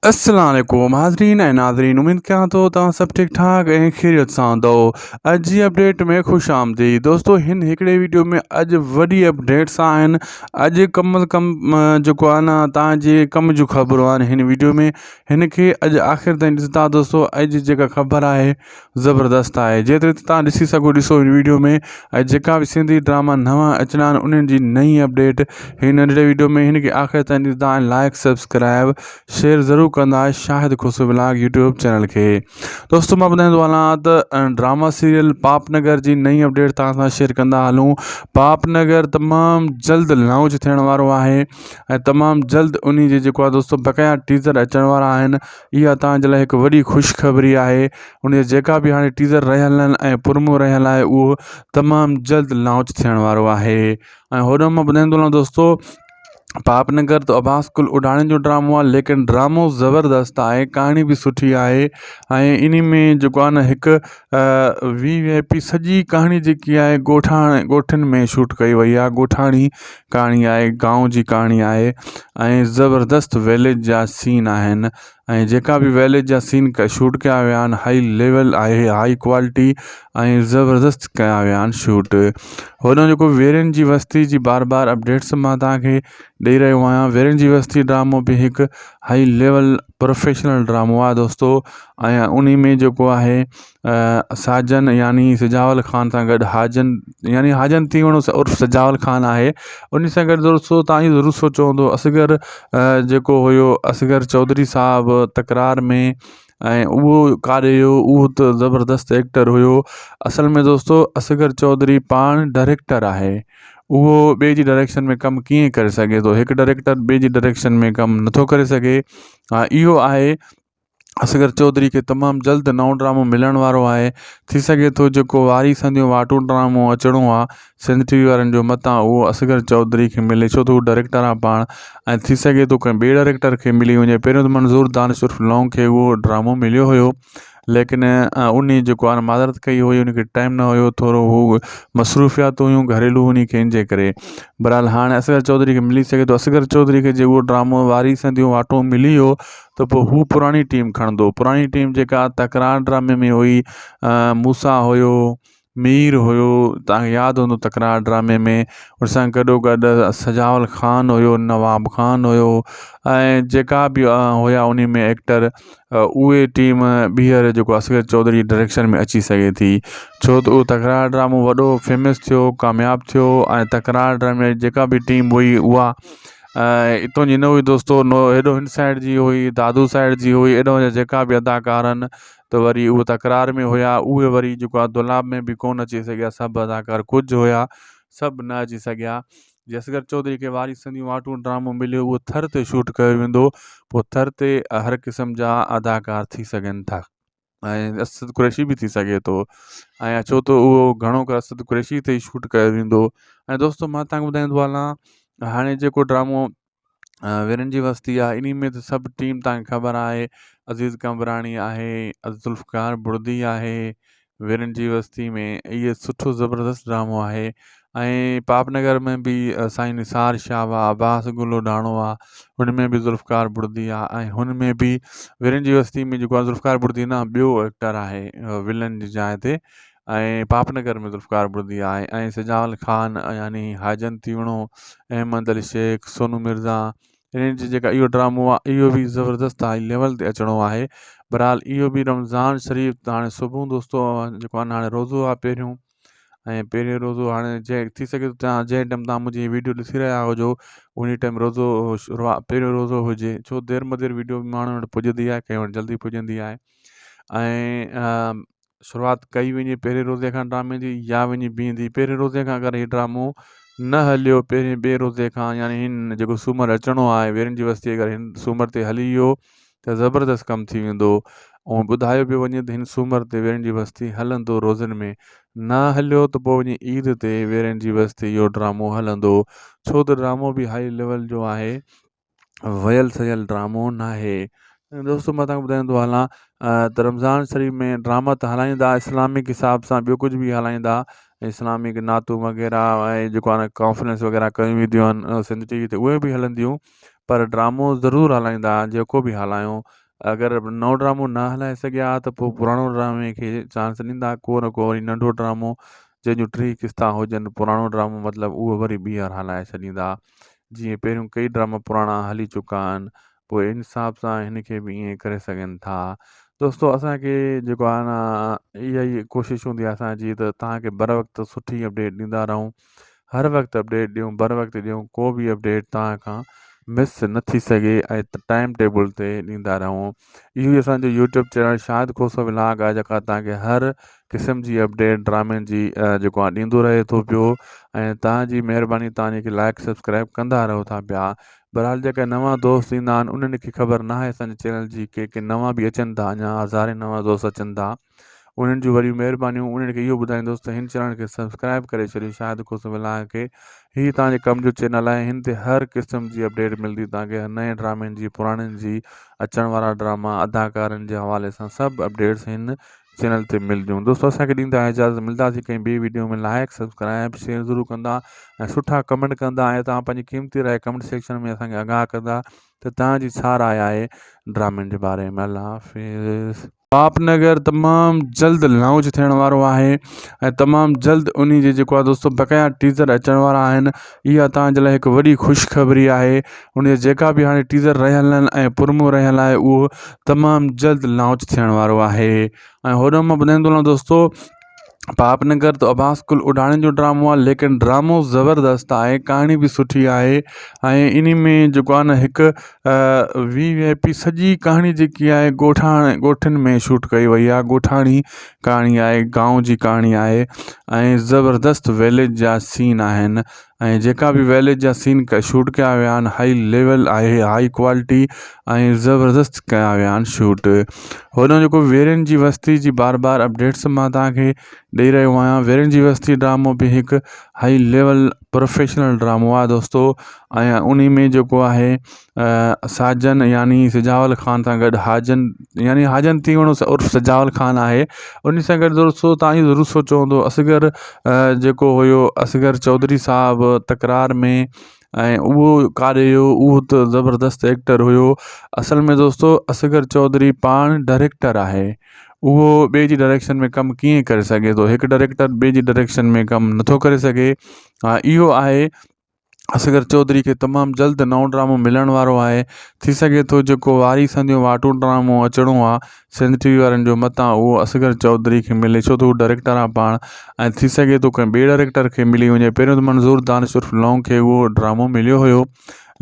السلام عليڪم حاضرين ۽ ناظرين اميد ڪيان ٿو توهان سڀ ٺيڪ ٺاڪ ۽ خيريت سان هوندو اڄ جي اپڊيٽ ۾ خوش آمديد دوستو هن هڪڙي ويڊيو ۾ اڄ وڏي اپڊيٽس آهن اڄ ڪم از ڪم جيڪو آهي نه توهان جي ڪم جون خبرون آهن هن ويڊيو ۾ هن کي اڄ آخر تائين ڏسندا دوستو اڄ جيڪا خبر آهي زبردست آهي جيتري ته تان ڏسي سگهو ڏسو هن ويڊيو ۾ ۽ جيڪا به سنڌي ڊراما نوان اچڻا آهن انهن جي نئين اپڊيٽ هن ننڍڙي ويڊيو ۾ هن کي آخر تائين ڏسندا ۽ لائڪ سبسڪرائب شيئر ضرور ڪندا Shahid Khoso vlog YouTube channel کي دوستو مان ٻڌائيندو هلان ته ڊراما سيريل پاپ نگر جي نئين اپڊيٽ تان سان شيئر ڪندا هلون پاپ نگر تمام جلد لانچ ٿيڻ وارو آهي ۽ تمام جلد انهي جي جيڪو آهي دوستو بقايا ٽيزر اچڻ وارا آهن اها توهان جي لاء هڪ وڏي خوشخبري آهي ان جي جيڪا به هاڻي ٽيزر رهيل آهن ۽ پرومو رهيل آهي اهو تمام جلد لانچ ٿيڻ وارو آهي ۽ هوڏانهن مان ٻڌائيندو هلان دوستو پاپ نگر ته عباس گل اڏاڻي جو ڊرامو آهي ليڪن ڊرامو زبردست آهي ڪهاڻي به سٺي آهي ۽ انهي ۾ جيڪو آهي نه هڪ وي وي آء پي سڄي ڪهاڻي جيڪي آهي ڳوٺاڻي ڳوٺن ۾ شوٽ ڪئي وئي آهي ڳوٺاڻي ڪهاڻي آهي گائون جي ڪهاڻي آهي ۽ زبردست ويليج جا سين آهن ۽ جيڪا به ويليج جا سين شوٽ ڪيا ويا آهن هائي ليول آهي هائي ڪوالٽي ۽ زبردست ڪيا ويا آهن شوٽ هوڏانهن جيڪو ويرين جي وستي جي بار بار اپڊيٽس مان توهان کي ڏئي رهيو آهيان ويرين جي وستي ڊرامو به هڪ هائي ليول پروفيشنل ڊرامو آهي دوستو ۽ انهي ۾ جيڪو آهي ساجن يعني سجاول خان سان گڏ حاجن يعني حاجن تيوڻ عرف سجاول خان آهي ان سان گڏ دوستو تان اهو ضرور سوچيو هوندو اصغر جيڪو هيو اصغر چوڌري صاحب تڪرار ۾ ۽ اهو ڪاڏي ويو اهو ته زبردست ايڪٽر هيو اصل ۾ دوستو اصغر چوڌري پاڻ ڊائريڪٽر آهي اهو ٻئي جي ڊائريڪشن ۾ ڪم ڪيئن ڪري سگهي ٿو هڪ ڊائريڪٽر ٻئي جي ڊائريڪشن ۾ ڪم نٿو ڪري سگهي ها اهو آهي اصغر چوڌري کي تمام جلد نئون ڊرامو ملڻ وارو آهي ٿي سگهي ٿو جيڪو واري سنديون واٽون ڊرامو اچڻو آهي سنڌ ٽي وي وارن جو متان اهو اصغر چوڌري کي ملي ڇو ته هو ڊائريڪٽر آهي پاڻ ۽ ٿي سگهي ٿو ڪنهن ٻئي ڊائريڪٽر کي ملي وڃي پهريون ته منظور دانش عرف لونگ کي اهو ڊرامو مليو هيو ليڪن انهي جيڪو آهي معذرت ڪئي هئي ان کي ٽائيم نه هيو ٿورو هو مصروفيات هيون گهريلو انهي کي ان جي ڪري بهرحال هاڻي اصغر چوڌري کي ملي سگهي ٿو اصغر چوڌري کي جي اهو ڊرامو واري سنديون واٽون ملي ويو ته پوء هو پراڻي ٽيم کڻندو پراڻي ٽيم جيڪا تڪرار ڊرامي ۾ هئي موسيٰ هيو مير هيو توهان کي ياد هوندو تڪرار ڊرامي ۾ ان سان گڏو گڏ سجاول خان هيو نواب خان هيو ۽ جيڪا به هيا ان ۾ ايڪٽر اهي ٽيم ٻيهر جيڪو اصغر چوڌري ڊائريڪشن ۾ اچي سگهي ٿي ڇو ته اهو تڪرار ڊرامو وڏو فيمس ٿيو ڪامياب ٿيو ۽ تڪرار ڊرامي جي جيڪا به ٽيم هئي اها اتان جي نه هئي دوستو نو هيڏو هن سائيڊ جي هئي دادو سائيڊ جي هئي ايڏو جا جيڪا به اداڪار آهن ته وري اهي تڪرار ۾ هيا اهي وري جيڪو آهي دولاب ۾ به ڪونه اچي سگهيا سڀ اداڪار ڪجهه هيا سڀ نه اچي سگهيا جي اصغر چوڌري کي واري سنديون واٽون ڊرامو مليو اهو ٿر تي شوٽ ڪيو ويندو پوء ٿر تي هر قسم جا اداڪار ٿي سگهن ٿا ۽ اسد قريشي به ٿي سگهي ٿو ۽ ڇو ته اهو گهڻو ڪري اسد قريشي تي ئي شوٽ ڪيو ويندو ۽ دوستو مان تهانکي ٻڌائيندو هلان هاڻي جيڪو ڊرامو ويرن جي وستي آهي انهي ۾ ته سڀ ٽيم تهانکي خبر آهي عزيز قمبراڻي آهي ذوالفقار بڙدي آهي ويرن جي وستي ۾ اهي سٺو زبردست ڊرامو آهي ۽ پاپ نگر ۾ به سائين نثار شاهه آ عباس گل اوڍاڻو آ هن ۾ به ذوالفقار بڙدي آ ۽ هن ۾ به ويرن جي وستي ۾ جيڪو آ ذوالفقار بڙدي نه ٻيو ايڪٽر آهي ولن جي جاء تي ۽ پاپ نگر ۾ ذوالفقار بڙدي آهي ۽ سجاول خان يعني حاجن تيوڻو احمد علي شيخ سونو مرزا انهن جي جيڪا اهو ڊرامو آهي اهو به زبردست هائي ليول تي اچڻو آهي بهرحال اهو به رمضان شريف هاڻي صبح دوستو جيڪو آهي هاڻي روزو آهي پهريون ۽ پهريون روزو هاڻي جنهن ٿي سگهي ٿو تان جنهن ٽائيم تان منهنجي ويڊيو ڏسي رهيا هجو ان ٽائيم روزو شروعات پهريون روزو هجي ڇو دير مدير ويڊيو ماڻهن وٽ پڄندي آهي ڪنهن وٽ جلدي پڄندي آهي ۽ شروعات ڪئي وڃي پهرين روزي کان ڊرامي جي يا وڃي بيهندي پهرين روزي کان اگر هي ڊرامو نه هليو پهرين ٻئي روزي کان يعني هن جيڪو سومر اچڻو آهي ويرن جي وستي اگر هن سومر تي هلي ويو ته زبردست ڪم ٿي ويندو ۽ ٻڌايو پيو وڃي ته هن سومر تي ويرن جي وستي هلندو روزن ۾ نه هليو ته پوء وڃي عيد تي ويرن جي وستي اهو ڊرامو هلندو ڇو ته ڊرامو به هائي ليول جو آهي ويل سيل ڊرامو ناهي دوستو مان تهانکي ٻڌائيندو هلان ته رمضان شريف ۾ ڊراما ته هلائيندا اسلامڪ حساب سان ٻيو ڪجهه به هلائيندا اسلامڪ نعتون وغيره ۽ جيڪو آهي ڪانفرنس وغيره ڪيون وينديون آهن سنڌ ٽي وي تي اهي به هلنديون. پر ڊرامو ضرور هلائيندا جيڪو به هلايو اگر نئون ڊرامو نه هلائي سگهيا ته پوء پراڻو ڊرامي کي چانس ڏيندا ڪو نه ڪو وري ننڍو ڊرامو جنهن جون ٽي قسطا هجن پراڻو ڊرامو مطلب اهو وري ٻيهر هلائي ڇڏيندا جيئن پهريون ڪئي ڊراما پراڻا هلي چڪا آهن پوء ان حساب سان هن کي به ائين ڪري سگهن ٿا دوستو اسان کي جيڪو آهي نه اها ئي ڪوشش هوندي آهي اسان جي ته توهان کي بر وقت سٺي اپڊيٽ ڏيندا رهون هر وقت اپڊيٽ ڏيون بر وقت ڏيون ڪو به اپڊيٽ توهان کان مس نه ٿي سگهي ۽ ٽائيم ٽيبل تي ڏيندا رهون اهو ئي اسانجو YouTube channel Shahid Khoso vlog آهي جيڪا توهان کي هر قسم جي اپڊيٽ ڊرامن جي جيڪو آهي ڏيندو رهي ٿو پيو ۽ توهان جي مهرباني توهان جيڪي لائڪ سبسڪرائب ڪندا رهو ٿا پيا بهرحال جيڪا نوان دوست ايندا آهن انهن کي خبر نه آهي اسانجي چينل جي ڪي ڪي نوان به اچن ٿا اڃا هزارين نوان دوست اچن ٿا انهن جون وڏيون مهربانيون انهن کي اهو ٻڌائيندوس ته هن چينل کي سبسڪرائب ڪري ڇڏيو شاهد کوسو ولاگ کي هي توهان جي ڪم جو چينل آهي هن تي هر قسم جي اپڊيٽ ملندي توهان کي نئين ڊرامن جي پراڻن جي اچڻ وارا ڊراما اداڪارن جي حوالي سان سڀ اپڊيٽس هن چينل تي ملنديون دوستو اسان کي ڏيندا اجازت ملنداسين ڪنهن ٻي ويڊيو ۾ لائڪ سبسڪرائب شيئر ضرور ڪندا ۽ سٺا ڪمينٽ ڪندا ۽ توهان پنهنجي قيمتي راء ڪمينٽ سيڪشن ۾ اسان کي آگاهه ڪندا ته توهان جي ڇا راء آهي ڊرامن جي باري ۾ الله حافظ. پاپ نگر تمام جلد لانچ ٿيڻ وارو آهي ۽ تمام جلد انهي جي جيڪو آهي دوستو بقايا ٽيزر اچڻ وارا آهن اها توهان جي لاء هڪ وڏي خوشخبري آهي ان جا جيڪا به هاڻي ٽيزر رهيل آهن ۽ پرومو رهيل آهي اهو تمام جلد لانچ ٿيڻ وارو آهي ۽ هوڏانهن مان ٻڌائيندو هلان دوستو پاپ نگر ته عباس گل اڏاڻي جو ڊرامو آهي ليڪن ڊرامو زبردست آهي ڪهاڻي به سٺي آهي ۽ ان ۾ جيڪو آهي نه هڪ وي وي آء پي سڄي ڪهاڻي جيڪي آهي ڳوٺاڻي ڳوٺن ۾ شوٽ ڪئي وئي آهي ڳوٺاڻي ڪهاڻي آهي گائون جي ڪهاڻي آهي ۽ زبردست وليج جا سين آهن ۽ جيڪا به ويليج جا سين شوٽ ڪيا ويا آهن هائي ليول آهي هائي ڪوالٽي ۽ زبردست ڪيا ويا آهن شوٽ هوڏانهن جيڪو ويرين جي وستي جي بار بار اپڊيٽس مان توهان کي ڏئي رهيو آهيان ويرين جي وستي ڊرامو به هڪ هائي ليول پروفيشنل ڊرامو آهي دوستو ۽ انهي ۾ جيڪو آهي ساجن يعني سجاول خان سان گڏ حاجن يعني حاجن تيوڻو عرف سجاول خان آهي ان سان گڏ دوستو تان اهو ضرور سوچيو هوندو اصغر جيڪو هيو اصغر چوڌري صاحب تڪرار ۾ ۽ اهو ڪاڏي ويو اهو ته زبردست ايڪٽر هيو اصل ۾ دوستو اصغر چوڌري پاڻ ڊائريڪٽر آهي اهو ٻئي جي ڊائريڪشن ۾ ڪم ڪيئن ڪري سگهي ٿو هڪ ڊائريڪٽر ٻئي جي ڊائريڪشن ۾ ڪم نٿو ڪري سگهي ها اهو آهي اصغر چوڌري کي تمام جلد نئون ڊرامو ملڻ وارو آهي ٿي سگهي ٿو جيڪو واري سنديون واٽون ڊرامو اچڻو آ سنڌ ٽي وي وارن جو متان اهو اصغر چوڌري کي ملي ڇو ته هو ڊائريڪٽر آ پاڻ ۽ ٿي سگهي ٿو ڪنهن ٻئي ڊائريڪٽر کي ملي وڃي پهريون ته منظور دانش عرف لونگ کي اهو ڊرامو مليو هيو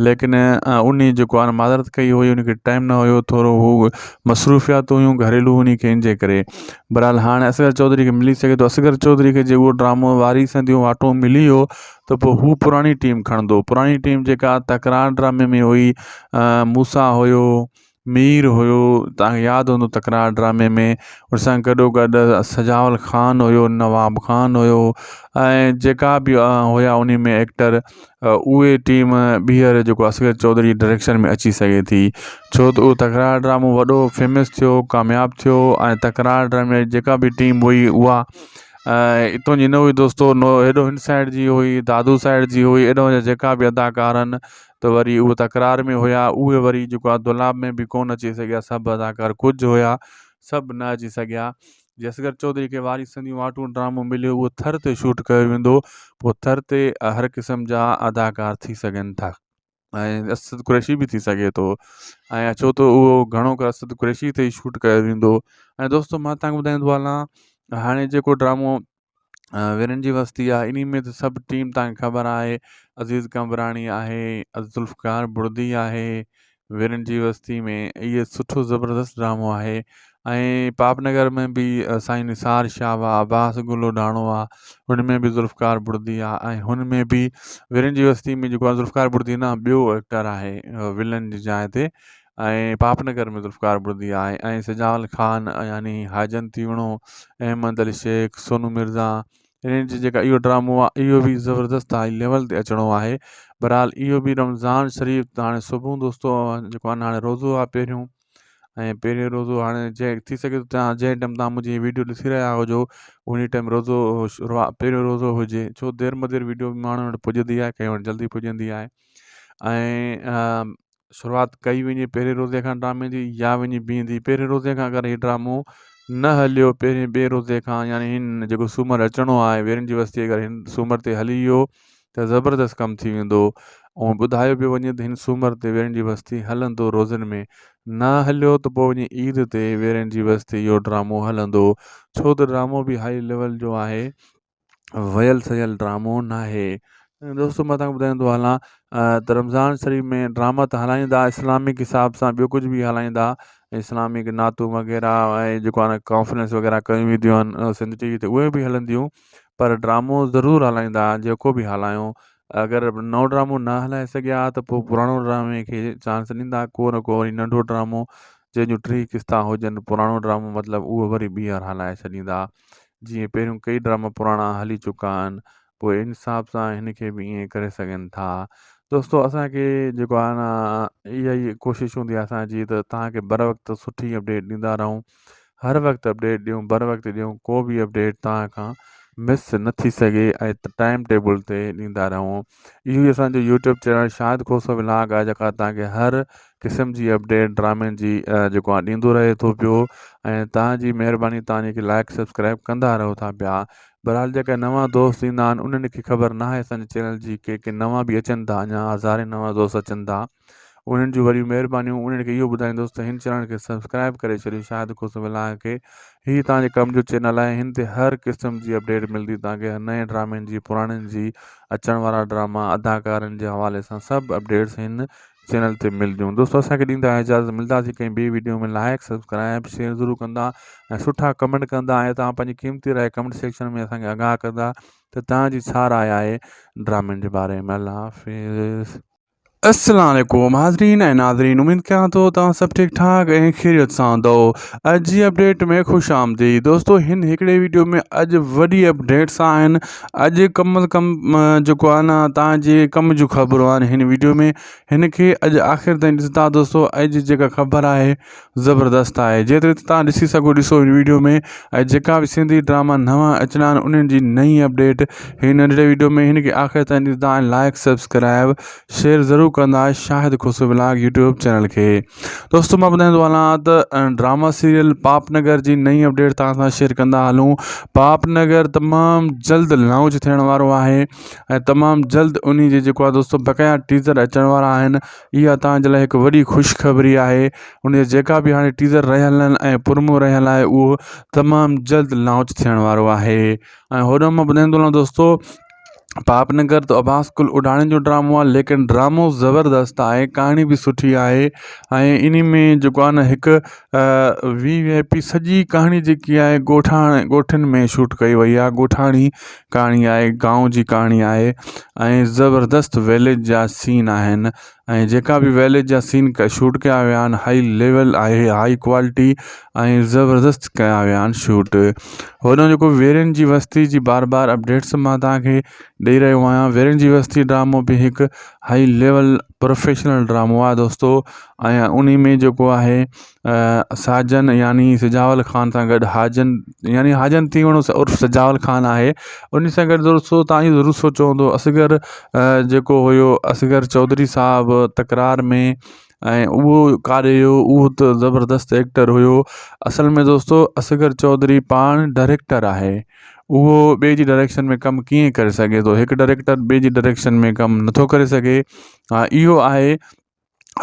ليڪن انهي جيڪو آهي معذرت ڪئي هئي ان کي ٽائيم نه هيو ٿورو هو مصروفيات هيون گهريلو انهي کي ان جي ڪري بهرحال هاڻي اصغر چوڌري کي ملي سگهي ٿو اصغر چوڌري کي جي اهو ڊرامو واري سنديون واٽون ملي ويو ته پوء هو پراڻي ٽيم کڻندو پراڻي ٽيم جيڪا تڪرار ڊرامي ۾ هئي موسيٰ هيو مير هيو توهان کي ياد هوندو تڪرار ڊرامي ۾ ان سان گڏو گڏ سجاول خان هيو نواب خان هيو ۽ جيڪا به هيا ان ۾ ايڪٽر اهي ٽيم ٻيهر جيڪو اصغر چوڌري ڊائريڪشن ۾ اچي سگهي ٿي ڇو ته اهو تڪرار ڊرامو وڏو فيمس ٿيو ڪامياب ٿيو ۽ تڪرار ڊرامي جي جيڪا به ٽيم هئي اها اتو جي نه هئي دوستو نو هيڏو هن سائيڊ جي هئي دادو سائيڊ جي هئي ايڏو جا جيڪا به اداڪار آهن ته وري اهي تڪرار ۾ هيا اهي وري جيڪو آهي دولاب ۾ به ڪونه اچي سگهيا سڀ اداڪار ڪجهه هيا سڀ نه اچي سگهيا جي اصغر چوڌري کي واري سنديون واٽون ڊرامو مليو اهو ٿر تي شوٽ ڪيو ويندو پوء ٿر تي هر قسم جا اداڪار ٿي سگهن ٿا ۽ اسد قريشي به ٿي سگهي ٿو ۽ ڇو ته اهو گهڻو ڪري اسد قريشي تي ئي شوٽ ڪيو ويندو ۽ دوستو مان تهانکي ٻڌائيندو هلان هاڻي جيڪو ڊرامو ويرن جي وستي آهي انهي ۾ ته سڀ ٽيم تهانکي خبر آهي عزيز قمبراڻي آهي ذوالفقار بڙدي آهي ويرن جي وستي ۾ اهي سٺو زبردست ڊرامو آهي ۽ پاپ نگر ۾ به سائين نثار شاهه آ عباس گل اڏاڻو آ ان ۾ به ذوالفقار بڙدي آ ۽ هن ۾ به ويرن جي وستي ۾ جيڪو آ ذوالفقار بڙدي نه ٻيو ايڪٽر آهي ولن جي جاء تي ۽ پاپ نگر ۾ ذوالفقار بڙدي آهي ۽ سجاول خان يعني حاجن تيوڻو احمد علي شيخ سونو مرزا انهن جي جيڪا اهو ڊرامو آهي اهو به زبردست هائي ليول تي اچڻو آهي بهرحال اهو به رمضان شريف ته هاڻي صبح دوستو جيڪو آهي هاڻي روزو آهي پهريون ۽ پهريون روزو هاڻي جنهن ٿي سگهي ٿو تان جنهن ٽائيم تان منهنجي ويڊيو ڏسي رهيا هجو ان ٽائيم روزو شروعات پهريون روزو هجي ڇو دير مدير ويڊيو ماڻهن وٽ پڄندي آهي ڪنهن وٽ جلدي پڄندي آهي ۽ شروعات ڪئي وڃي پهرين روزي کان ڊرامي جي يا وڃي بيهندي پهرين روزي کان اگر هي ڊرامو نه هليو پهرين ٻئي روزي کان يعني هن جيڪو سومر اچڻو آهي ويرن جي وستي اگر هن سومر تي هلي ويو ته زبردست ڪم ٿي ويندو ۽ ٻڌايو پيو وڃي ته هن سومر تي ويرن جي وستي هلندو روزن ۾ نه هليو ته پوء وڃي عيد تي ويرن جي وستي اهو ڊرامو هلندو ڇو ته ڊرامو به هائي ليول جو آهي ويل سيل ڊرامو ناهي دوستو مان تهانکي ٻڌائيندو هلان ته رمضان شريف ۾ ڊراما ته هلائيندا اسلامڪ حساب سان ٻيو ڪجهه به هلائيندا اسلامڪ نعتون وغيره ۽ جيڪو آهي ڪانفرنس وغيره ڪيون وينديون آهن سنڌ ٽي وي تي اهي به هلنديون پر ڊرامو ضرور هلائيندا جيڪو به هلايو اگر نئون ڊرامو نه هلائي سگهيا ته پوء پراڻو ڊرامي کي چانس ڏيندا ڪو نه ڪو وري ننڍو ڊرامو جنهن جون ٽي قسطا هجن پراڻو ڊرامو مطلب اهو وري ٻيهر هلائي ڇڏيندا جيئن پهريون ڪئي ڊراما پراڻا هلي چڪا آهن پوء ان حساب سان هن کي به ائين ڪري سگهن ٿا دوستو اسان کي جيڪو آهي نه اها ئي ڪوشش هوندي آهي اسان جي ته توهان کي بر وقت سٺي اپڊيٽ ڏيندا رهون هر وقت اپڊيٽ ڏيون بر وقت ڏيون ڪو به اپڊيٽ توهان کان مس نه ٿي سگهي ۽ ٽائيم ٽيبل تي ڏيندا رهون اهو ئي اسانجو YouTube channel Shahid Khoso vlog آهي جيڪا توهان کي هر قسم جي اپڊيٽ ڊرامن جي جيڪو آهي ڏيندو رهي ٿو پيو ۽ توهان جي مهرباني توهان جيڪي لائڪ سبسڪرائب ڪندا رهو ٿا پيا بهرحال جيڪا نوان دوست ايندا آهن انهن کي خبر نه آهي اسانجي چينل جي ڪي ڪي نوان به اچن ٿا اڃا هزارين نوان دوست اچن ٿا انهن جون وڏيون مهربانيون انهن کي اهو ٻڌائيندس ته هن چينل کي سبسڪرائب ڪري ڇڏيو شاهد کوسو ولاگ کي هي توهان جي ڪم جو چينل آهي هن تي هر قسم جي اپڊيٽ ملندي توهان کي نئين ڊرامن جي پراڻن جي اچڻ وارا ڊراما اداڪارن جي حوالي سان سڀ اپڊيٽس هن چينل تي ملنديون دوستو اسان کي ڏيندا اجازت ملنداسين ڪنهن ٻي ويڊيو ۾ لائڪ سبسڪرائب شيئر ضرور ڪندا ۽ سٺا ڪمينٽ ڪندا ۽ توهان پنهنجي قيمتي راء ڪمينٽ سيڪشن ۾ اسان کي آگاهه ڪندا ته توهان جي ڇا راء آهي ڊرامن جي باري ۾ الله حافظ. السلام عليڪم حاضرين ۽ ناظرين اميد ڪيان ٿو توهان سڀ ٺيڪ ٺاڪ ۽ خيريت سان هوندو اڄ جي اپڊيٽ ۾ خوش آمديد دوستو هن هڪڙي ويڊيو ۾ اڄ وڏي اپڊيٽس آهن اڄ ڪم از ڪم جيڪو آهي نه توهان جي ڪم جون خبرون آهن هن ويڊيو ۾ هن کي اڄ آخر تائين ڏسندا دوستو اڄ جيڪا خبر آهي زبردست آهي جيتري ته توهان ڏسي سگهو ڏسو هن ويڊيو ۾ ۽ جيڪا به سنڌي ڊراما نوان اچڻا آهن انهن جي نئين اپڊيٽ هن ننڍڙي ويڊيو ۾ هن کي آخر تائين ڏسندا ۽ لائڪ سبسڪرائب شيئر ضرور ڪندا Shahid Khoso vlog YouTube channel کي دوستو مان ٻڌائيندو هلان ته ڊراما سيريل پاپ نگر جي نئين اپڊيٽ توهان سان شيئر ڪندا هلون پاپ نگر تمام جلد لانچ ٿيڻ وارو آهي ۽ تمام جلد انهي جي جيڪو آهي دوستو بقايا ٽيزر اچڻ وارا آهن اها توهان جي لاء هڪ وڏي خوشخبري آهي ان جا جيڪا به هاڻي ٽيزر رهيل آهن ۽ پرومو رهيل آهي اهو تمام جلد لانچ ٿيڻ وارو آهي ۽ هوڏانهن مان ٻڌائيندو هلان دوستو پاپ نگر ته عباس گل اڏاڻي جو ڊرامو آهي ليڪن ڊرامو زبردست آهي ڪهاڻي به سٺي آهي ۽ ان ۾ جيڪو آهي نه هڪ وي وي آء پي سڄي ڪهاڻي جيڪي آهي ڳوٺاڻي ڳوٺن ۾ شوٽ ڪئي وئي آهي ڳوٺاڻي ڪهاڻي آهي گائون جي ڪهاڻي آهي ۽ زبردست وليج جا سين آهن ۽ جيڪا به ويليج جا سين شوٽ ڪيا ويا آهن هائي ليول آهي هائي ڪوالٽي ۽ زبردست ڪيا ويا آهن شوٽ هوڏانهن جيڪو ويرين جي وستي جي بار بار اپڊيٽس مان توهان کي ڏئي رهيو آهيان ويرين جي وستي ڊرامو به هڪ هائي ليول پروفيشنل ڊرامو آهي دوستو ۽ انهي ۾ جيڪو آهي ساجن يعني سجاول خان سان گڏ حاجن يعني حاجن تيوڻ عرف سجاول خان آهي ان سان گڏ دوستو تان اهو ضرور سوچيو هوندو اصغر جيڪو هيو اصغر چوڌري صاحب تڪرار ۾ ۽ اهو ڪاڏي ويو اهو ته زبردست ايڪٽر هيو اصل ۾ دوستو اصغر چوڌري پاڻ ڊائريڪٽر آهي اهو ٻئي جي ڊائريڪشن ۾ ڪم ڪيئن ڪري سگهي ٿو هڪ ڊائريڪٽر ٻئي جي ڊائريڪشن ۾ ڪم نٿو ڪري سگهي ها اهو آهي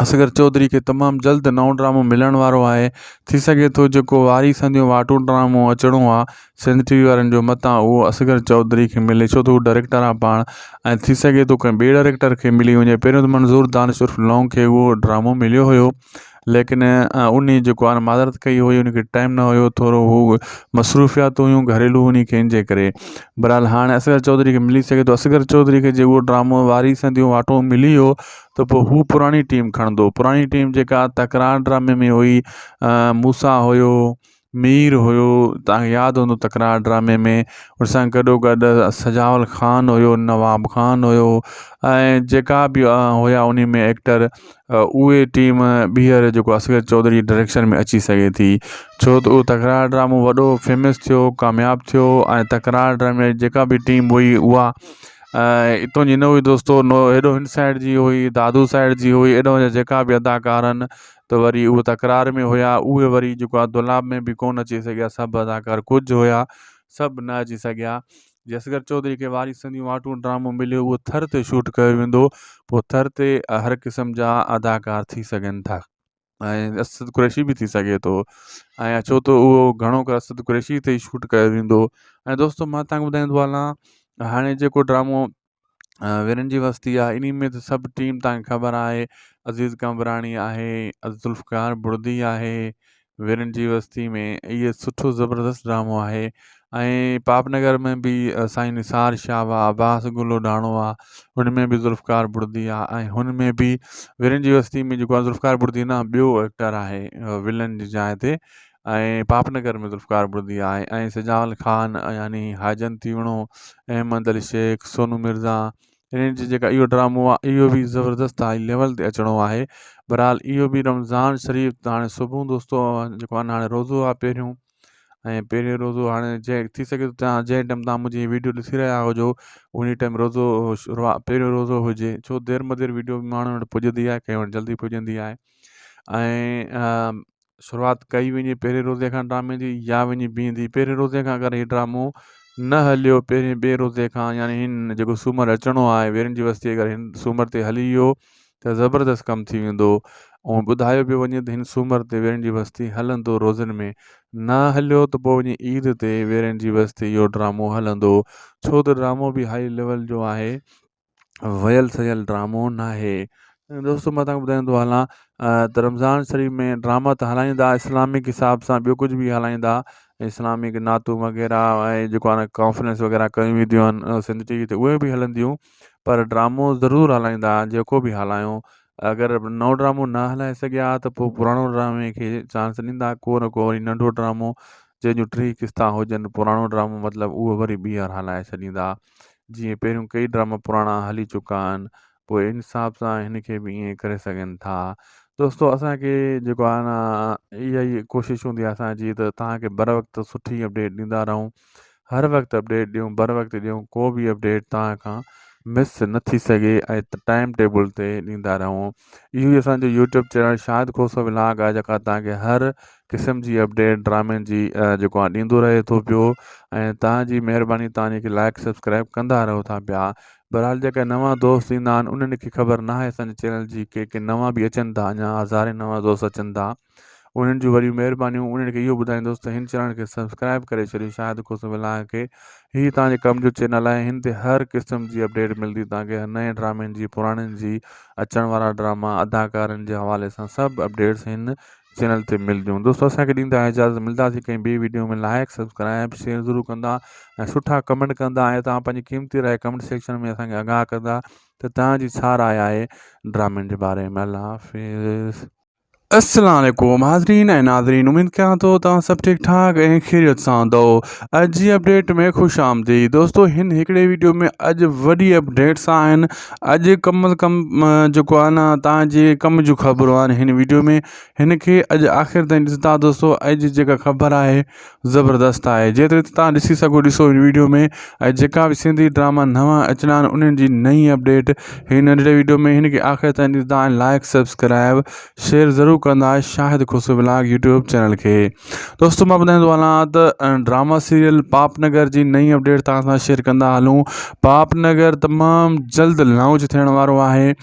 اصغر چوڌري کي تمام جلد نئون ڊرامو ملڻ وارو آهي ٿي سگهي ٿو جيڪو واري سنديون واٽون ڊرامو اچڻو آ سنڌ ٽي وي وارن جو متان اهو اصغر چوڌري کي ملي ڇو ته هو ڊائريڪٽر آ پاڻ ۽ ٿي سگهي ٿو ڪنهن ٻئي ڊائريڪٽر کي ملي وڃي پهريون ته منظور دانش عرف لونگ کي اهو ڊرامو مليو هيو ليڪن انهي جيڪو آ معذرت ڪئي هئي ان کي ٽائيم نه هيو ٿورو هو مصروفيات هيون گهريلو انهي کي ان جي ڪري بهرحال هاڻي اصغر چوڌري کي ملي سگهي ٿو اصغر چوڌري کي جي اهو ڊرامو واري سنديون واٽون ملي ويو ته پوء هو پراڻي ٽيم کڻندو پراڻي ٽيم جيڪا تڪرار ڊرامي ۾ هئي موسيٰ هيو مير هيو توهان کي ياد هوندو تڪرار ڊرامي ۾ ان سان گڏو گڏ سجاول خان هيو نواب خان هيو ۽ جيڪا به هيا ان ۾ ايڪٽر اهي ٽيم ٻيهر جيڪو اصغر چوڌري ڊائريڪشن ۾ اچي سگهي ٿي ڇو ته اهو تڪرار ڊرامو وڏو فيمس ٿيو ڪامياب ٿيو ۽ تڪرار ڊرامي جي جيڪا به ٽيم هئي اها اتو جي نه هئي دوستو هيڏو هن سائيڊ جي هئي دادو سائيڊ جي هئي ايڏو جا جيڪا به اداڪار آهن ته وري اهي تڪرار ۾ هيا اهي وري جيڪو آهي دولاب ۾ به ڪونه اچي سگهيا سڀ اداڪار ڪجهه هيا سڀ نه اچي سگهيا جي اصغر چوڌري کي واري سنديون واٽون ڊرامو مليو اهو ٿر تي شوٽ ڪيو ويندو پوء ٿر تي هر قسم جا اداڪار ٿي سگهن ٿا ۽ اسد قريشي به ٿي سگهي ٿو ۽ ڇو ته اهو گهڻو ڪري اسد قريشي تي ئي شوٽ ڪيو ويندو ۽ دوستو مان تهانکي ٻڌائيندو هلان هاڻي جيڪو ڊرامو ويرن جي وستي آهي انهي ۾ ته سڀ ٽيم تهانکي خبر آهي عزيز قمبراڻي آهي ذوالفقار بڙدي آهي ويرن جي وستي ۾ اهي سٺو زبردست ڊرامو آهي ۽ پاپ نگر ۾ به سائين نثار شاهه آ عباس گل اڍاڻو آ ان ۾ به ذوالفقار بڙدي آ ۽ هن ۾ به ويرن جي وستي ۾ جيڪو آ ذوالفقار بڙدي نه ٻيو ايڪٽر آهي ولن جي جاء تي ۽ پاپ نگر ۾ ذوالفقار بڙدي آهي ۽ سجاول خان يعني حاجن تيوڻو احمد علي شيخ سونو مرزا انهن جي جيڪا اهو ڊرامو آهي اهو به زبردست هائي ليول تي اچڻو آهي بهرحال اهو به رمضان شريف هاڻي صبح دوستو جيڪو آهي هاڻي روزو آهي پهريون ۽ پهريون روزو هاڻي جنهن ٿي سگهي ٿو تان جنهن ٽائيم تان منهنجي ويڊيو ڏسي رهيا هجو ان ٽائيم روزو شروعات پهريون روزو هجي ڇو دير مدير ويڊيو ماڻهن وٽ پڄندي آهي ڪنهن وٽ جلدي پڄندي آهي ۽ شروعات ڪئي وڃي پهرين روزي کان ڊرامي جي يا وڃي بيهندي پهرين روزي کان اگر هي ڊرامو نه هليو پهرين ٻئي روزي کان يعني هن جيڪو سومر اچڻو آهي ويرن جي وستي اگر هن سومر تي هلي ويو ته زبردست ڪم ٿي ويندو ۽ ٻڌايو پيو وڃي ته هن سومر تي ويرن جي وستي هلندو روزن ۾ نه هليو ته پوء وڃي عيد تي ويرن جي وستي اهو ڊرامو هلندو ڇو ته ڊرامو به هائي ليول جو آهي ويل سيل ڊرامو ناهي دوستو مان تهانکي ٻڌائيندو هلان ته رمضان شريف ۾ ڊراما ته هلائيندا اسلامڪ حساب سان ٻيو ڪجهه به هلائيندا اسلامڪ نعتون وغيره ۽ جيڪو آهي ڪانفرنس وغيره ڪيون وينديون آهن سنڌ ٽي وي تي اهي به هلنديون پر ڊرامو ضرور هلائيندا جيڪو به هلايو اگر نئون ڊرامو نه هلائي سگهيا ته پوء پراڻو ڊرامي کي چانس ڏيندا ڪو نه ڪو وري ننڍو ڊرامو جنهن جون ٽي قسطا هجن پراڻو ڊرامو مطلب اهو وري ٻيهر هلائي ڇڏيندا جيئن پهريون ڪئي ڊراما پراڻا هلي چڪا آهن پوء ان حساب سان هن کي به ائين ڪري سگهن ٿا دوستو اسانکي جيڪو آهي نه اها ئي ڪوشش هوندي آهي اسانجي ته توهانکي بر وقت سٺي اپڊيٽ ڏيندا رهون هر وقت اپڊيٽ ڏيون بر وقت ڏيون ڪو به اپڊيٽ توهان کان مس نه ٿي سگهي ۽ ٽائيم ٽيبل تي ڏيندا رهون اهو ئي اسانجو YouTube channel Shahid Khoso vlog آهي جيڪا توهانکي هر قسم جي اپڊيٽ ڊرامن جي جيڪو آ ڏيندو رهي ٿو پيو ۽ توهان جي مهرباني توهان جيڪي لائڪ سبسڪرائب ڪندا رهو ٿا پيا بهرحال جيڪا نوان دوست ايندا آهن انهن کي خبر ناهي اسان جي چينل جي ڪي ڪي نوان به اچن ٿا اڃا هزارين نوان دوست اچن ٿا انهن جون وڏيون مهربانيون انهن کي اهو ٻڌائيندس ته هن چينل کي سبسڪرائب ڪري ڇڏيو شاهد کوسو ولاگ کي هي توهان جي ڪم جو چينل آهي هن تي هر قسم جي اپڊيٽ ملندي توهان کي نئين ڊرامن جي پراڻن جي اچڻ وارا ڊراما اداڪارن جي حوالي سان سڀ اپڊيٽس هن چينل تي ملنديون دوستو اسان کي ڏيندا اجازت ملنداسين ڪنهن ٻي ويڊيو ۾ لائڪ سبسڪرائب شيئر ضرور ڪندا ۽ سٺا ڪمينٽ ڪندا ۽ توهان پنهنجي قيمتي راء ڪمينٽ سيڪشن ۾ اسان کي آگاهه ڪندا ته توهان جي ڇا راء آهي ڊرامن جي باري ۾ الله حافظ. السلام عليڪم حاضرين ۽ ناظرين اميد ڪيان ٿو توهان سڀ ٺيڪ ٺاڪ ۽ خيريت سان هوندو اڄ جي اپڊيٽ ۾ خوش آمديد دوستو هن هڪڙي ويڊيو ۾ اڄ وڏي اپڊيٽس آهن اڄ ڪم از ڪم جيڪو آهي نه توهان جي ڪم جون خبرون آهن هن ويڊيو ۾ هن کي اڄ آخر تائين ڏسندا دوستو اڄ جيڪا خبر آهي زبردست آهي جيتري توهان ڏسي سگهو ڏسو هن ويڊيو ۾ ۽ جيڪا به سنڌي ڊراما نوان اچڻا آهن انهن جي نئين اپڊيٽ هن ننڍڙي ويڊيو ۾ هن کي آخر تائين ڏسندا ۽ لائڪ سبسڪرائب شيئر ضرور ڪندا Shahid Khoso vlog YouTube channel کي دوستو مان ٻڌائيندو هلان ته ڊراما سيريل پاپ نگر جي نئين اپڊيٽ توهان سان شيئر ڪندا هلون پاپ نگر تمام جلد لانچ ٿيڻ وارو آهي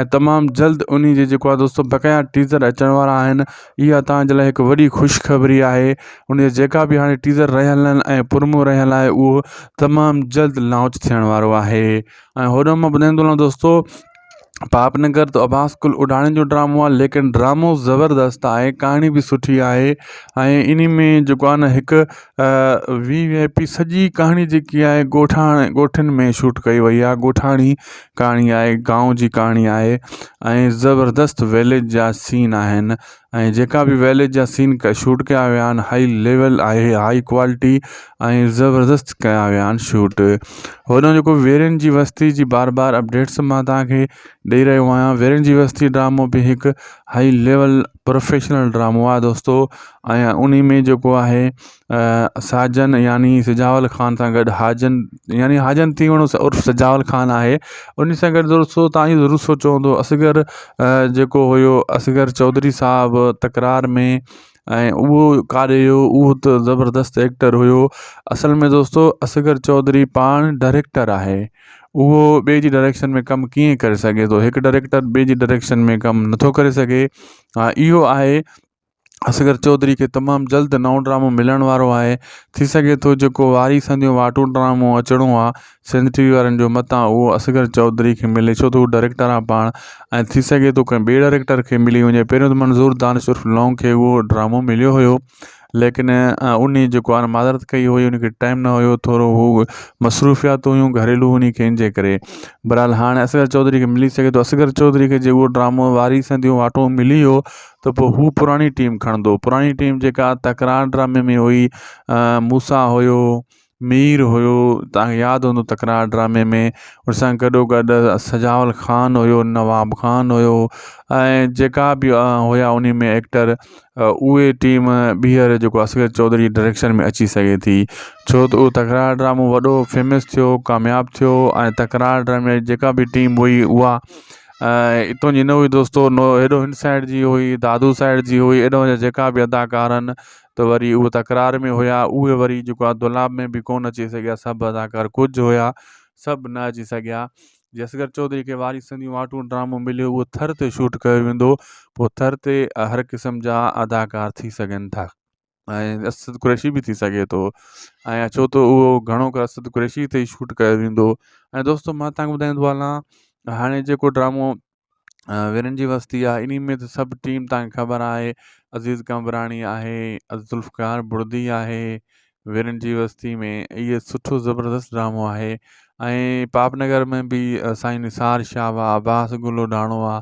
۽ تمام جلد انهي جي جيڪو آهي دوستو بقايا ٽيزر اچڻ وارا آهن اها توهان جي لاء هڪ وڏي خوشخبري آهي ان جا جيڪا به هاڻي ٽيزر رهيل آهن ۽ پرومو رهيل آهي اهو تمام جلد لانچ ٿيڻ وارو آهي ۽ هوڏانهن مان ٻڌائيندو هلان دوستو پاپ نگر ته عباس گل اڏاڻي جو ڊرامو آهي ليڪن ڊرامو زبردست آهي ڪهاڻي به سٺي آهي ۽ انهي ۾ جيڪو آهي نه هڪ وي وي آء پي سڄي ڪهاڻي جيڪي آهي ڳوٺاڻي ڳوٺن ۾ شوٽ ڪئي وئي آهي ڳوٺاڻي ڪهاڻي آهي گائون جي ڪهاڻي آهي ۽ زبردست وليج جا سين آهن. ۽ جيڪا به ويليج جا سين شوٽ ڪيا ويا آهن هائي ليول آهي هائي ڪوالٽي ۽ زبردست ڪيا ويا آهن شوٽ هوڏانهن جيڪو ويرين جي وستي جي بار بار اپڊيٽس مان توهان کي ڏئي رهيو آهيان ويرين جي وستي ڊرامو به هڪ هائي ليول پروفيشنل ڊرامو آهي دوستو ۽ انهي ۾ جيڪو آهي ساجن يعني سجاول خان سان گڏ حاجن يعني حاجن تيوڻ عرف سجاول خان آهي ان سان گڏ دوستو تان اهو ضرور سوچيو هوندو اصغر جيڪو هيو اصغر چوڌري صاحب تڪرار ۾ ۽ اهو ڪاڏي ويو اهو ته زبردست ايڪٽر هيو اصل ۾ دوستو اصغر چوڌري پاڻ ڊائريڪٽر آهي اهو ٻئي جي ڊائريڪشن ۾ ڪم ڪيئن ڪري سگهي ٿو هڪ ڊائريڪٽر ٻئي جي ڊائريڪشن ۾ ڪم نٿو ڪري سگهي ها اهو آهي اصغر چوڌري کي تمام جلد نئون ڊرامو ملڻ وارو آهي ٿي سگهي ٿو جيڪو واري سنديون واٽون ڊرامو اچڻو آ سنڌ ٽي وي وارن جو متان اهو اصغر چوڌري کي ملي ڇو ته هو ڊائريڪٽر آ پاڻ ۽ ٿي سگهي ٿو ڪنهن ٻئي ڊائريڪٽر کي ملي وڃي پهريون ته منظور دانش عرف لونگ کي اهو ڊرامو مليو هيو ليڪن انهي جيڪو آ معذرت ڪئي هئي ان کي ٽائيم نه هيو ٿورو هو مصروفيات هيون گهريلو انهي کي ان جي ڪري بهرحال هاڻي اصغر چوڌري کي ملي سگهي ٿو اصغر چوڌري کي جي اهو ڊرامو واري سنديون واٽون ملي ويو ته پوء هو پراڻي ٽيم کڻندو پراڻي ٽيم جيڪا تڪرار ڊرامي ۾ هئي موسيٰ هيو مير هيو توهان کي ياد هوندو تڪرار ڊرامي ۾ ان سان گڏو گڏ سجاول خان هيو نواب خان هيو ۽ جيڪا به هيا ان ۾ ايڪٽر اهي ٽيم ٻيهر جيڪو اصغر چوڌري ڊائريڪشن ۾ اچي سگهي ٿي ڇو ته اهو تڪرار ڊرامو وڏو فيمس ٿيو ڪامياب ٿيو ۽ تڪرار ڊرامي جي جيڪا به ٽيم هئي اها اتو جي نه هئي دوستو نو هيڏو هن سائيڊ جي هئي دادو سائيڊ جي هئي ايڏو جا جيڪا به اداڪار آهن ته وري اهي تڪرار ۾ هيا اهي وري جيڪو آهي دولاب ۾ به ڪونه اچي سگهيا سڀ اداڪار ڪجهه هيا سڀ نه اچي سگهيا جي اصغر چوڌري کي واري سنديون واٽون ڊرامو مليو اهو ٿر تي شوٽ ڪيو ويندو پوء ٿر تي هر قسم جا اداڪار ٿي سگهن ٿا ۽ اسد قريشي به ٿي سگهي ٿو ۽ ڇو ته اهو گهڻو ڪري اسد قريشي تي ئي شوٽ ڪيو ويندو ۽ دوستو مان تهانکي ٻڌائيندو هلان هاڻي جيڪو ڊرامو ويرن جي وستي آهي انهي ۾ ته سڀ ٽيم تهانکي خبر آهي عزيز قمبراڻي آهي ذوالفقار بڙدي آهي ويرن جي وستي ۾ اهي سٺو زبردست ڊرامو آهي ۽ پاپ نگر ۾ به سائين نثار شاهه آ عباس گل اوڍاڻو آ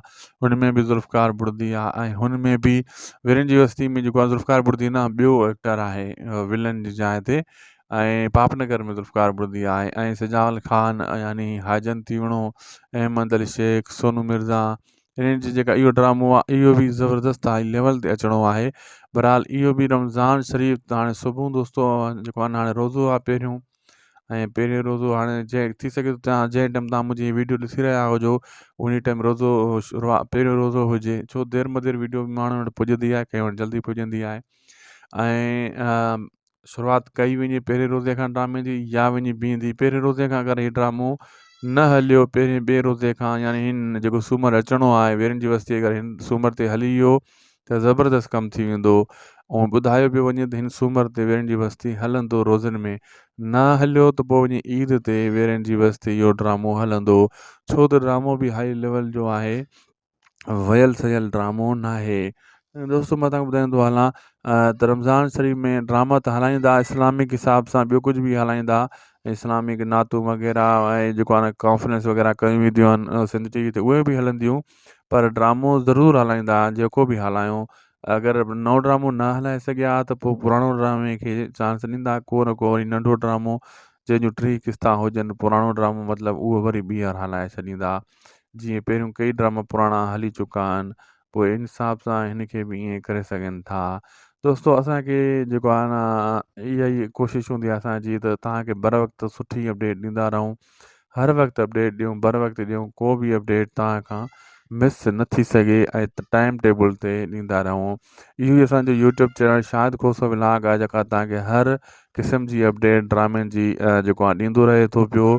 ان ۾ به ذوالفقار بڙدي آ ۽ هن ۾ به ويرن جي وستي ۾ جيڪو آ ذوالفقار بڙدي نه ٻيو ايڪٽر آهي ولن جي جاء تي ۽ پاپ نگر ۾ ذوالفقار بڙدي آهي ۽ سجاول خان يعني حاجن تيوڻو احمد علي شيخ سونو مرزا انهن جي جيڪا اهو ڊرامو آهي اهو به زبردست هائي ليول تي اچڻو آهي بهرحال اهو به رمضان شريف هاڻي صبح دوستو جيڪو آهي هاڻي روزو آهي پهريون ۽ پهريون روزو هاڻي جنهن ٿي سگهي ٿو تان جنهن ٽائيم تان منهنجي ويڊيو ڏسي رهيا هجو ان ٽائيم روزو شروعات پهريون روزو هجي ڇو دير مدير ويڊيو ماڻهن وٽ پڄندي آهي ڪنهن وٽ جلدي پڄندي آهي ۽ شروعات ڪئي وڃي پهرين روزي کان ڊرامي جي يا وڃي بيهندي پهرين روزي کان اگر هي ڊرامو نه هليو پهرين ٻئي روزي کان يعني هن جيڪو سومر اچڻو آهي ويرن جي وستي اگر هن سومر تي هلي ويو ته زبردست ڪم ٿي ويندو ۽ ٻڌايو پيو وڃي ته هن سومر تي ويرن جي وستي هلندو روزن ۾ نه هليو ته پوء وڃي عيد تي ويرن جي وستي اهو ڊرامو هلندو ڇو ته ڊرامو به هائي ليول جو آهي ويل سيل ڊرامو ناهي دوستو مان تهانکي ٻڌائيندو هلان ته رمضان شريف ۾ ڊراما ته هلائيندا اسلامڪ حساب سان ٻيو ڪجهه به هلائيندا اسلامڪ نعتون وغيره ۽ جيڪو آهي ڪانفرنس وغيره ڪيون وينديون آهن سنڌ ٽي وي تي اهي به هلنديون پر ڊرامو ضرور هلائيندا جيڪو به هلايو اگر نئون ڊرامو نه هلائي سگهيا ته پوء پراڻو ڊرامي کي چانس ڏيندا ڪو نه ڪو وري ننڍو ڊرامو جنهن جون ٽي قسطا هجن پراڻو ڊرامو مطلب اهو وري ٻيهر هلائي ڇڏيندا جيئن پهريون ڪئي ڊراما پراڻا هلي چڪا آهن پوء ان حساب سان هن کي به ائين ڪري سگهن ٿا دوستو اسانکي جيڪو آهي نه اها ئي ڪوشش هوندي آهي اسانجي ته توهانکي بر وقت سٺي اپڊيٽ ڏيندا رهون هر وقت اپڊيٽ ڏيون بر وقت ڏيون ڪو به اپڊيٽ توهان کان مس نه ٿي سگهي ۽ ٽائيم ٽيبل تي ڏيندا رهون اهو ئي اسانجو YouTube channel Shahid Khoso vlog آهي جيڪا توهانکي هر قسم جي اپڊيٽ ڊرامن جي جيڪو آ ڏيندو رهي ٿو پيو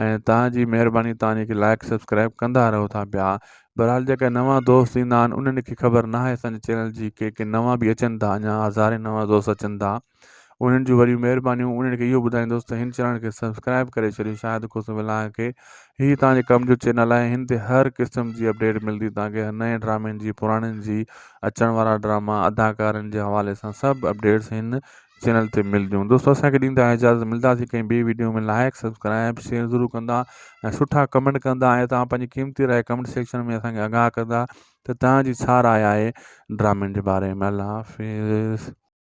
۽ توهان جي مهرباني توهان جيڪي لائڪ سبسڪرائب ڪندا رهو ٿا پيا بهرحال جيڪا نوان دوست ايندا آهن انهن کي خبر ناهي اسان جي چينل جي ڪي ڪي نوان به اچن ٿا اڃا هزارين نوان دوست اچن ٿا انهن جون وڏيون مهربانيون انهن کي اهو ٻڌائيندس ته هن چينل کي سبسڪرائب ڪري ڇڏيو شاهد کوسو ولاگ کي هي توهان جي ڪم جو چينل آهي هن تي هر قسم جي اپڊيٽ ملندي توهان کي نئين ڊرامن جي پراڻن جي اچڻ وارا ڊراما اداڪارن جي حوالي سان سڀ اپڊيٽس هن چينل تي ملنديون دوستو اسان کي ڏيندا اجازت ملنداسين ڪنهن ٻي ويڊيو ۾ لائڪ سبسڪرائب شيئر ضرور ڪندا ۽ سٺا ڪمينٽ ڪندا ۽ توهان پنهنجي قيمتي راء ڪمينٽ سيڪشن ۾ اسان کي آگاهه ڪندا ته توهان جي ڇا راء آهي ڊرامن جي باري ۾ الله حافظ.